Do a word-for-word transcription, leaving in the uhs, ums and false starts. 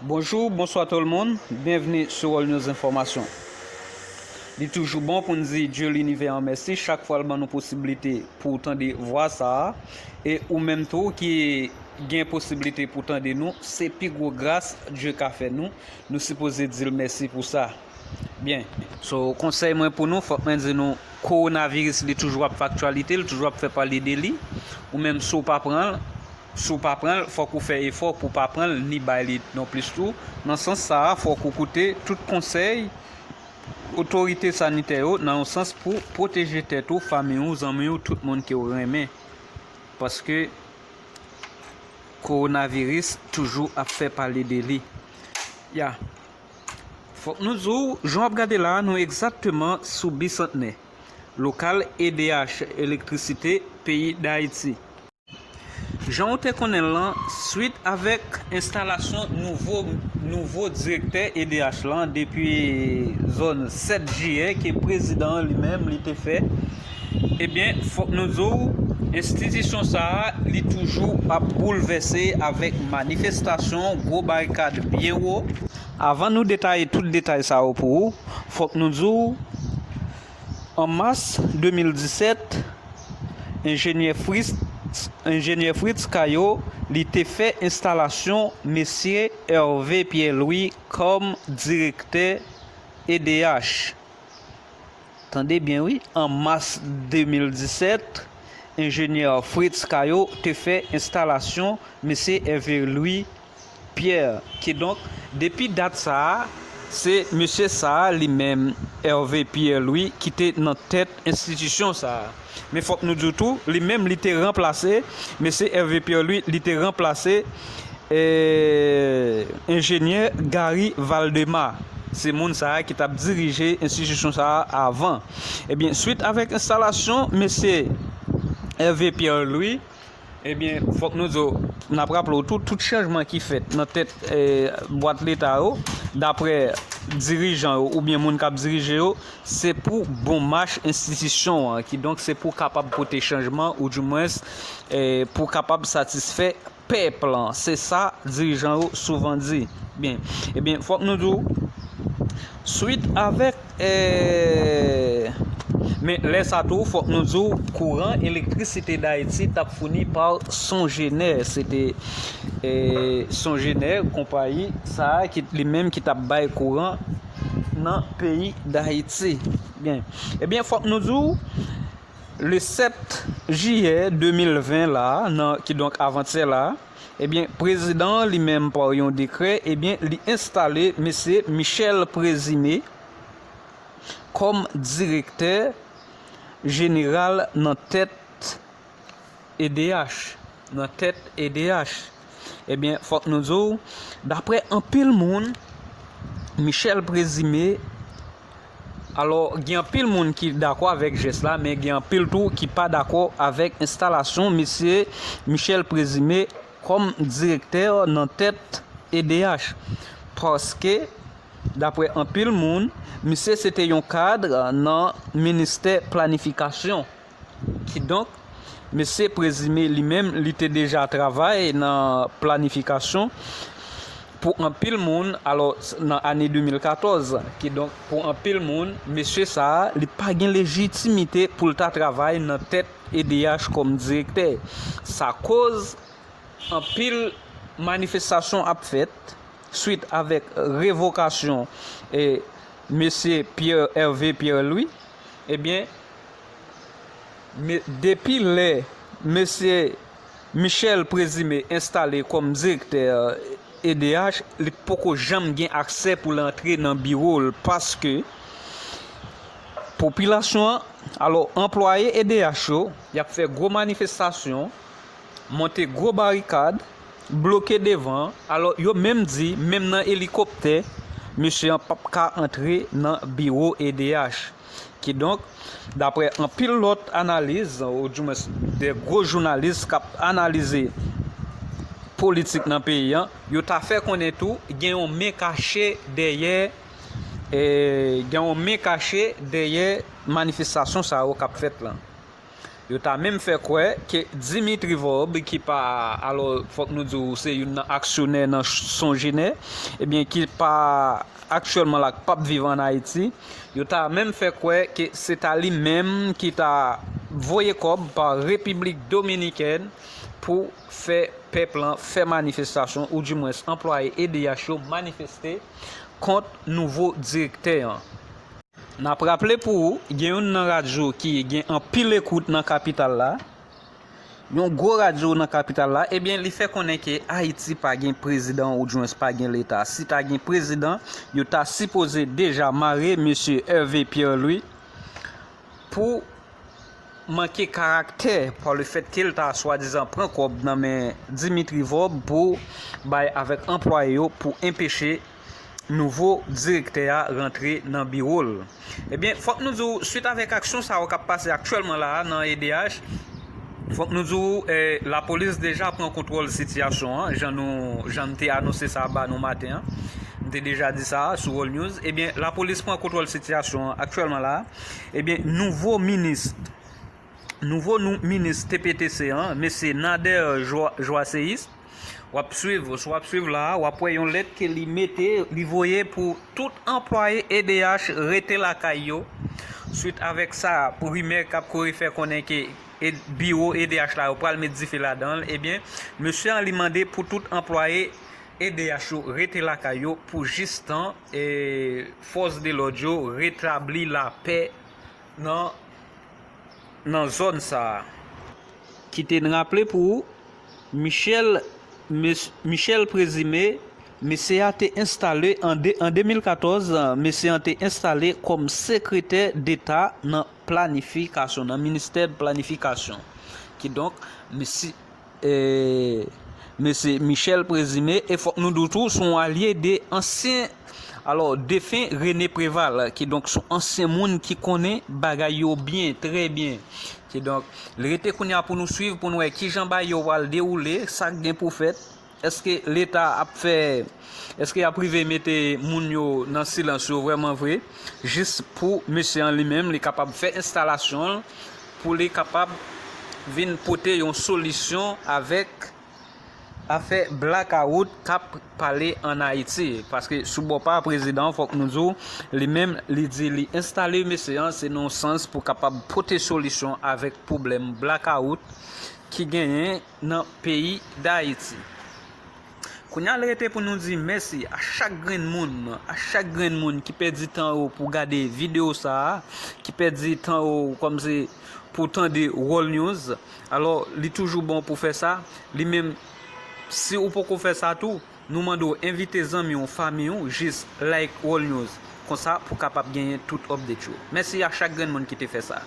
Bonjou, bonswa tout le monde, byenvni sou World News Enfòmasyon. Li toujou bon pou n di Dye linivè an mèsi chak fwa l ban nou posiblite pou w tande vwa sa a. E ou menm tou ki gen posiblite pou tande nou, se pi gwo gras Dye ka fè nou. Nou sipoze di l mèsi pou sa. Byen. So, konsèy mwen pou nou, fòk mwen di nou, kowonaviris li toujou ap fè aktyalite, li toujou ap fè pale de li. Ou menm si w pa pran l, si w pa pran l, fòk ou fè efò pou w pa pran l, ni bay li non plis tou. Nan sans sa a, fòk ou koute tout konsèy otorite sanitè yo nan yon sans pou pwoteje tèt ou, fanmi w, zanmi w, tout moun ke w renmen. Paske kowonaviris toujou ap fè pale de li. Ya. Fòk nou di w, jan w ap gade la a, nou egzakteman sou Bisantnè, lokal E D H elektrisite peyi Dayiti. Jan w te konnen l lan, swit avèk enstalasyon nouvo, nouvo direktè E D H lan depi zòn sèt jiyè ke prezidan an li menm li te fè, ebyen, fòk nou di w, enstitisyon sa a, li toujou ap boulvèse avèk manifestasyon, gwo barikad byen wo. Avan nou detaye tout detay sa yo pou ou, fòk nou di w, an mas de mil disèt, enjenyè Fritz, enjenyè Fritz Caillot, li te fè enstalasyon mesye Hervé Pierre Louis kòm direktè E D H. Tande byen wi, an mas de mil disèt, enjenyè Fritz Caillot te fè enstalasyon mesye Hervé Louis Pierre. Kidonk, depi dat sa a, se mesye sa a li menm, Hervé Pierre Louis, ki te nan tèt enstitisyon sa a. Men fòk nou di w tou, li menm li te ranplase, mesye Hervé Pierre Louis, li te ranplase, eh, enjenyè Gary Valdemar. Se moun sa a ki t ap dirije enstitisyon sa a avan. Ebyen, swit avèk enstalasyon mesye Hervé Pierre Louis, ebyen, fòk nou di w, n ap raple w tou, tout chanjman ki fèt nan tèt, eh, bwat leta yo, daprè dirijan yo oubyen moun k ap dirije yo, se pou bon mach enstitisyon an, kidonk se pou kapab pote chanjman, oudimwens, eh, pou kapab satisfè pèp lan. Se sa dirijan yo souvan di. Byen, ebyen, fòk nou di w, swit avèk, eh, men lè sa tou, fòk nou di w, kouran elektrisite Dayiti t ap founi pa Songenè. Se te, eh, Songenè, konpayi sa a, ki, li menm ki t ap bay kouran nan peyi Dayiti. Byen, ebyen, fòk nou di w, le sèt jiyè de mil ven la, nan, kidonk avantyè la, ebyen, prezidan an li menm, pa yon dekrè, ebyen, li enstale mesye Michel Présimé kòm direktè jeneral nan tèt E D H, nan tèt E D H. Ebyen, fòk nou di w, daprè anpil moun, Michel Présimé, alò, gen anpil moun ki dakò avèk jès la, men gen anpil tou ki pa dakò avèk enstalasyon mesye Michel Présimé kòm direktè nan tèt E D H. Paske, daprè anpil moun, misye se te yon kad nan ministè planifikasyon. Kidonk, mesye Présimé li menm, li te deja travay nan planifikasyon pou anpil moun, alò, nan ane de mil katòz. Kidonk, pou anpil moun, mesye sa a, li pa gen lejitimite pou l ta travay nan tèt E D H kòm direktè. Sa koz anpil manifestasyon ap fèt swit avèk revokasyon, e, mesye Pierre, Hervé Pierre Louis. Ebyen, me, depi lè mesye Michel Présimé enstale kòm direktè E D H, li poko janm gen aksè pou l antre nan biwo l, paske popilasyon an, alò, anplwaye E D H yo, y ap fè gwo manifestasyon, monte gwo barikad, bloke devan. Alò, yo menm di, menm nan elikoptè, mesye an p ap ka antre nan biwo E D H. Kidonk, daprè anpil lòt analiz, oudimwens de gwo jounalis k ap analize politik nan peyi an, yo ta fè konnen tou, gen yon men kache dèyè, e, gen yon men kache dèyè manifestasyon sa yo k ap fèt lan. Yo ta menm fè kwè ke Dimitri Vorbe, ki pa, alò, fòk nou di w, se youn nan aksyonè nan Sogener, ebyen, ki pa aktyèlman la, k p ap viv ann Ayiti, yo ta menm fè kwè ke se ta li menm ki ta voye kòb pa Repiblik Dominikèn pou fè pèp lan fè manifestasyon, oudimwens anplwaye E D H yo manifeste kont nouvo direktè an. N ap raple pou ou, gen youn nan radyo ki gen anpil ekout nan kapital la, yon gwo radyo nan kapital la, ebyen, li fè konnen ke Ayiti pa gen prezidan, oudimwens pa gen leta. Si ta gen prezidan, yo ta sipoze deja mare mesye Hervé Pierre-Louis pou manke karaktè pa le fèt ke l ta swadizan pran kòb nan men Dimitri Vorbe pou bay avèk anplwaye yo pou enpeche nouvo direktè a rantre nan biwo l. Ebyen, fòk nou di w, swit avèk aksyon sa yo k ap pase aktyèlman la a nan E D H, fòk nou di w, eh, lapolis deja pran kontwòl sitiyasyon an, jan nou, jan m te anonse sa ba nou maten an. M te deja di sa sou World News. Ebyen, lapolis pran kontwòl sitiyasyon an aktyèlman la a. Ebyen, nouvo minis, nouvo nou, minis T P T C an, mesye Nader Joa-, Joasséis, w ap swiv, si w ap swiv la a, w ap wè yon lèt ke li mete, li voye pou tout anplwaye E D H rete lakay yo. Swit avèk sa, rimè k ap kouri fè konnen ke e, biwo E D H la yo pral met dife ladan l, ebyen, mesye an li mande pou tout anplwaye E D H yo rete lakay yo pou jistan, e, fòs de lòd yo retabli lapè nan, nan zòn sa a. Kite n raple pou ou, Michel, Mes-, Michel Présumé, mesye a te enstale an de, an de mil katòz, mesye an te enstale kòm sekretè deta nan planifikasyon, nan ministè planifikasyon. Kidonk, mesye, eh, mesye Michel Présumé, e fòk nou di w tou, se yon alye de ansyen, alò, defen René Préval, kidonk se yon ansyen moun ki konnen bagay yo byen, trè byen. Kidonk, li rete kounye a pou nou swiv, pou nou wè kijan bagay yo pral dewoule, sa k gen pou fèt. Èske leta ap fè, èske y ap rive mete moun yo nan silans yo vrèman vre, jis pou mesye an li menm, li kapab fè enstalasyon l, pou li kapab vin pote yon solisyon avèk afè blakawout k ap pale ann Ayiti? Paske sou bò pa prezidan an, fòk nou di w, li menm, li di li enstale mesye an, se nan yon sans pou kapab pote solisyon avèk pwoblèm blakawout ki genyen nan peyi Dayiti. Kounye a, l rete pou nou di mèsi a chak grenn moun, a chak grenn moun ki pèdi tan yo pou gade videyo sa a, ki pèdi tan yo kòmsi pou tande World News. Alò, li toujou bon pou fè sa. Li menm, si ou poko fè sa tou, nou mande w envite zanmi w, fanmi w, jis like World News. Konsa, pou kapab genyen tout update yo. Mèsi a chak grenn moun ki te fè sa.